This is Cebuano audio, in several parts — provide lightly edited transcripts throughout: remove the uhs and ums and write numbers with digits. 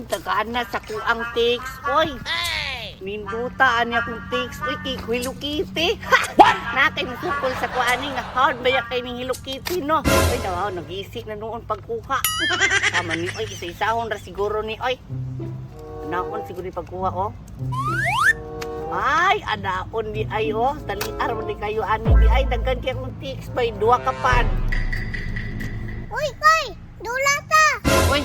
Tagaan na sa kuang tiks. Oy, ninduta ani akong tiks. Oy, kay Hello Kitty. What? Na kay musukol sa kuani nga hard ba ya kay ning Hello Kitty, no? Oy, daw nagisik na noon pagkuha. Tama ni oy, isa-isahon ra siguro ni oy. Anaon siguro ni pagkuha oh. Ay, anaon di ay oh. Taliar mo di kayo ani di ay daghan kay akong tiks bay duha ka pan. Uy, koy! Dula ta! Uy,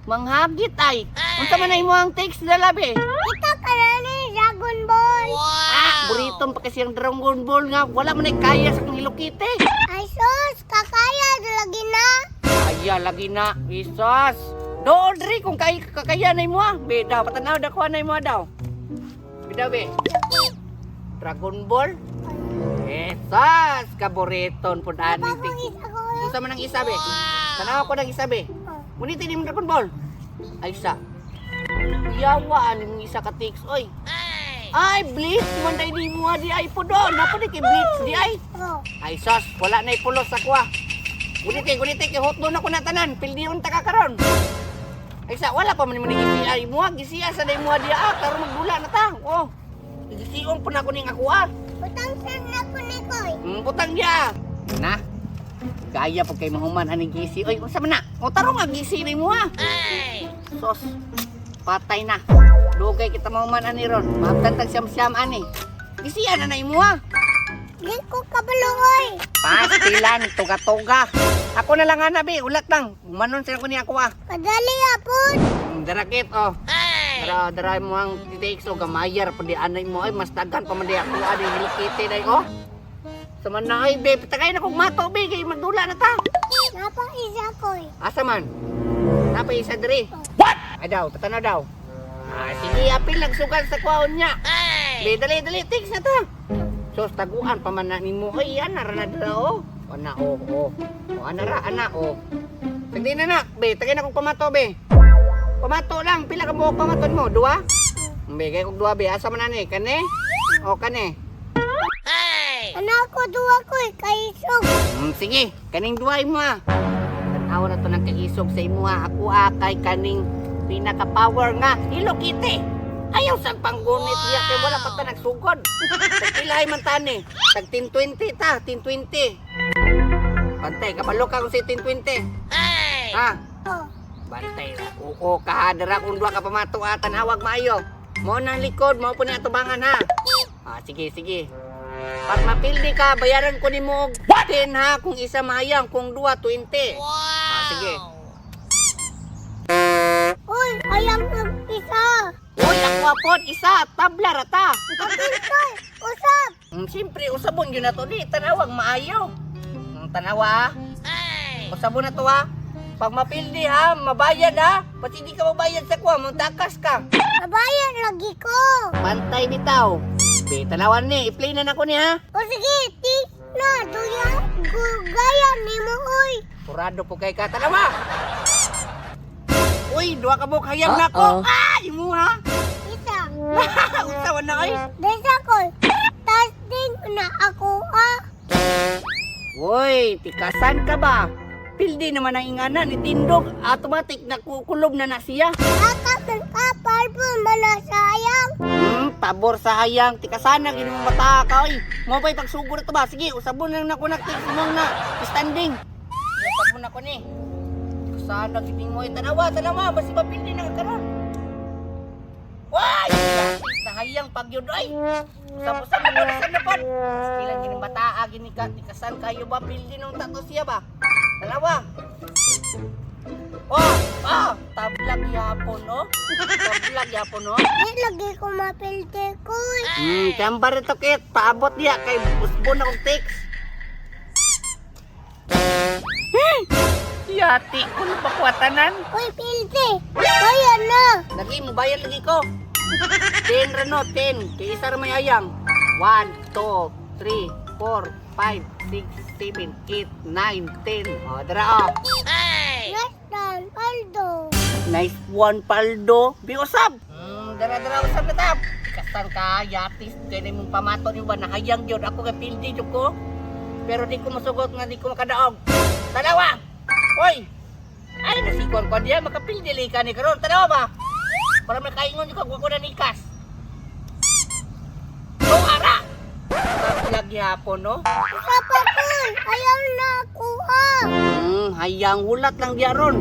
manghagit ay. Unsa man na imo ang tiks dala be? Kita ka na ni Dragon Ball! Ah, buriton pa kasi ang Dragon Ball nga. Wala man ay kaya sa kong Hello Kitty. Ay sus! Kakaya lagi na! Kaya lagi na, Isos. Doon diri kung kay kakaya na imo ah. Be daw patanaw da kuha na imo daw. Be daw be. Dragon Ball. Esos, kaburiton pud ani Bagong tik. isa ko. Unsa man ang isa be? Tanaw ko ng isa be. Oh. Ngunit ini mo Dragon Ball. Ay isa. Yawa ani mong isa ka tiks oy. Ay, Blitz man day ni mo di ay po doon. Napo di kay Blitz di ay. Oh. Ay sos, wala na ipulos sa kuha. Gunite, gunite, kay hotdog na ko na tanan. Pildion ta ka karon. Ay sa, wala pa man mo ni gisiya. Imuha, gisiya sa day muha diya. Ah, karon magdula na ta. Oh. Gisiyon po na ko ning ako ah. Utang saan na ko ni Koy. Butang diya. Na. Gaya po kay mahuman aning gisi. Oy, unsa man na? O tarong nga gisi ni mo ha. Sos. Patay na. Dugay kita mahuman ani ron. Mahabtan tag siyam-siyam ani. Gisiya na na imo ha. Di ko kabalo oy. Pastilan, tuga-tuga. Ako na lang ana be, ulat lang. Manon sila ko niya ako ah. Kadali apon. Darakit oh. Dara dara mo ang titik so gamayar pa di anay mo ay mas daghan pa man di ako ani Hello Kitty day oh. Sa man na ay be, patagay na kog mato be kay magdula na ta. Napa isa koy. Asa man? Napa isa diri. What? Ay daw, patanaw daw. Ah, sige, apil nagsugal sa kwaon niya. Be, dali, dali, tiks na ta. Sos, taguan pa man na nimo. Ay, yan, nara na dira, oh. Ana, oh, oh. Oh, ana ra, ana, oh. Sagdi na na, be, tagay na kong pamato, be. Pamato lang, pila ka buok pamaton mo? Dua? Be, kay kog dua, be. Asa man ani? Kane? O, kane? Ano ako duwa koy kay isog. Sige, kaning duwa mo ah. Tanaw na to ng kaisog sa imo ah. Ako ah, kay kaning pinaka-power nga, Hello Kitty. Ayaw sang panggunit niya kay wala pa ta nagsugod. Tag pilay man tani. Tag 1020 ta, 1020. Bantay, kabalo ka kung si 1020. Ha? Oh. Bantay ra. Oo, kahadara kung duha ka pamato ah, tanawag maayo. Mao nang likod, mao po ni atubangan ha. Ah, sige, sige. Pag mapildi ka, bayaran ko nimo og 10 ha, kung isa mahayang, kung duha 20. Ah, sige. Uy, ayam kag isa. Uy, ako apod, isa, tabla ra ta. Apil koy, usap. Siyempre, usabon yun na to di, tanawag maayo. Tanawa ha. Usabon na to ha. Pag mapildi ha, mabayad ha. Pati di ka mabayad sa kuha, mutakas ka. Mabayad lagi ko. Pantay bitaw. Be, tanawan ni, i-play na nako ni ha. O sige, ti na duya gugaya nimo oy. Kurado po kay ka, tanawa. Uy, duha ka buok hayang nako. Ah, imo ha. Isa. Unsa man na ay? Desa koy. Tas din na ako ah. Uy, tikasan ka ba? Pildi naman ang ingana ni Tindog, automatic nakukulob na na siya. Aka ka purple mana sayang. Pabor sa hayang, tikasana gini mo mata ka oy. Mo pa'y pagsugod na to ba? Sige, usabon lang na ko na na standing. Usabon na ko ni. Tikasana gini mo ay tanawa, tanawa, basi mapildi na ka karon. Why? Nahayang pagyud oy. Usab-usab na pud, usab na pud. Pastilan gini bataa gini ka, tikasan kayo ba pildi nung tato siya ba? Tanawa. Oh, ah, tablag yapon no. Tablag yapon no. Di lagi ko mapildi koy. Chambar ito kit. Paabot niya kay usbon akong text. Yati ko na pakwatanan. Uy, pildi. Kaya na. Lagi, mubayad lagi ko. 10 ra no, 10. Kay isa ra may ayang. 1, 2, 3, 4, 5, 6, 7, 8, 9, 10. O, dara o. Yes, dan paldo. Nice one, Paldo. Biusab! Dara dara usab na ta. Kasan ka, yatis, kaya mong pamato niyo ba, nahayang yun. Ako kay pildi jud ko. Pero di ko masugot nga di ko makadaog. Tanawa! Hoy! Ay, nasikuan ko diya, makapildili ka ni karon. Tanawa ba? Para makaingon ko, ko na nikas. Oh, ara! Lagi hapon, no? Usa pa koy, ayaw na ako ah. Hayang hulat lang diya ron.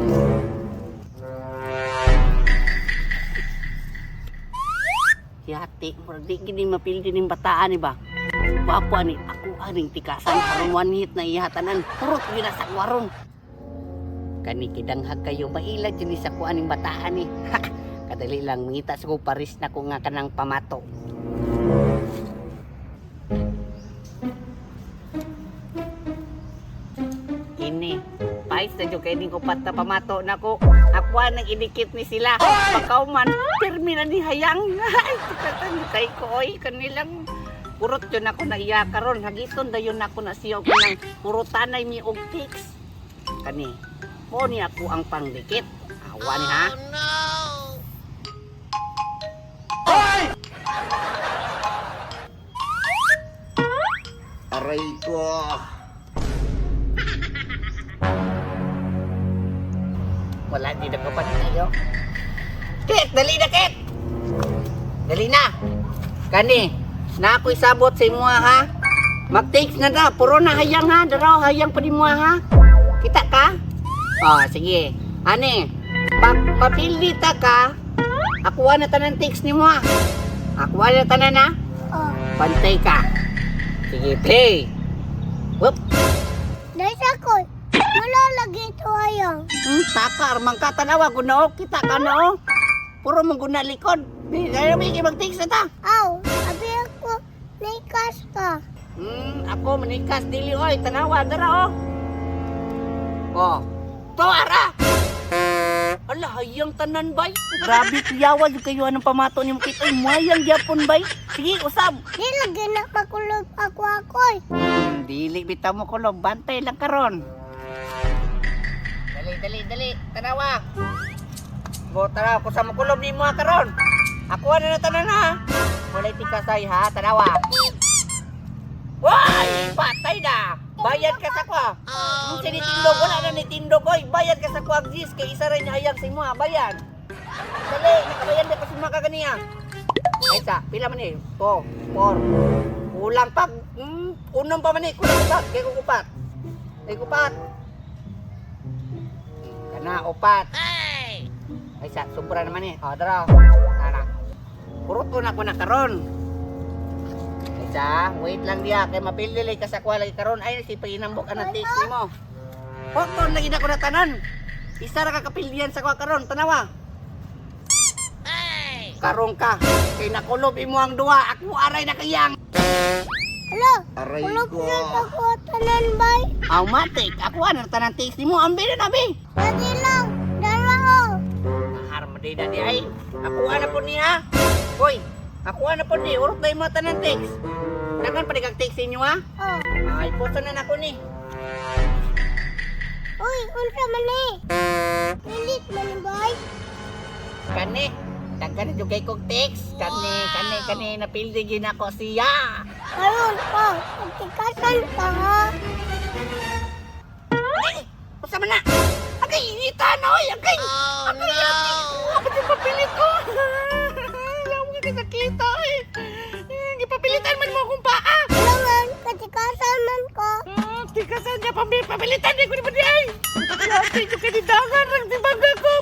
Yati, murag di gini mapildi ning bataan ni ba? Wapo ani, ako aning tikasan aron one hit na ihatanan. Purot gyud na sa waron. Kani kidanghag kayo maila jud ni sa kuan ning bataan ni. Kadali lang mangita sa ko paris na ko nga kanang pamato. Kini, pais na jud kay ning upat na pamato nako. Ako nang idikit ni sila. Pagkauman, pirmi na ni hayang. Ay, tukatan kay ko oy kanilang purot yun ako na iya karon. Hagiton dayon ako na siya og kanang purutanay mi og fix. Kani, mo ni ako ang pangdikit. Awa ni ha. Aray ko. Wala, di na pa tayo. Kit, dali na, Kit! Dali na! Kani, na ako'y sabot sa imo ha. Mag-takes na na, puro na hayang ha. Daraw, hayang pa di mo ha. Kita ka? Oh, sige. Ani, pag mapili ta ka, akuha na tanan takes ni mo ha. Akuha na tanan ha. Oh, Pantay ka. Sige, play. Whoop. dahil sa koy, wala lagi to ayaw. Taka, armang ka, tanawa, guna o, kita ka na o. Puro mong guna likod. Di, kaya may mag-takes na ta. Aw, abi ako, naikas ka. Ako manikas dili oy, tanawa dara oh. Oh. To ara. Ala hayang tanan bay. Grabe kuyawa jud kayo anong pamato nimo kit oy mayang gyapon bay. Sige, usab. Di lagi na makulob ako akoy. Dili bitaw mo kulob, bantay lang karon. Dali dali dali, tanawa. Bo tanawa ko sa makulob nimo ha, karon. Ako na na tanan ha. Walay tikasay ha, tanawa. Why? Patay na. Bayad ka sa kwa. Oh, no. Nitindog, wala na nitindog. Oy, bayad ka sa kwa. Gis, kay isa rin hayag sa imo ha. Bayad. Dali, nakabayad na kasi mga kaganiya. Ay, sa, pila man eh. 2, 4. Kulang pa. Unong pa man eh. Kulang upat. Kay kukupat. Kay kupat. Kana, upat. Ay, sa, sobra naman eh. O, dara. Tara. Purot ko na ko na karon. Isa, wait lang diya kay mapili ka sa kuha lagi karon ay si paginambok ang taste nimo. Photon lagi na ko na tanan. Isa ra ka kapildian sa kuha karon, tanawa. Karon ka kay nakulob imo ang duha, ako aray na kayang. Hala, Aray kulob ko. na ako tanan bay. Automatic, ako ana tanan taste nimo, ambi na nabi. Lagi lang, dara oh. Mahar mo di na di ay. Ako ana po niya. Hoy, ako ana po ni, urot na imo tanan text. Daghan pa di kag text inyo ha. Oh. Ay, puso na nako ni. Uy, unsa man eh? Pilit man ni bay. Kani, daghan na jud kay kog text. Kani, kani, kani napildi gyud nako siya. Karon pa, pagtikasan ka ha. Ay, usa man na. Agay, inita na oy, agay. Oh, agay, no. Ako yung papilit ko. Alam mo ka nakita eh. Gipapilitan man mo akong paa. Kailangan, katikasan man ko. Ah, tikasan niya, pamilitan niya ko ni Budi ay. Ate, yung kanidangan, ang tibaga ko.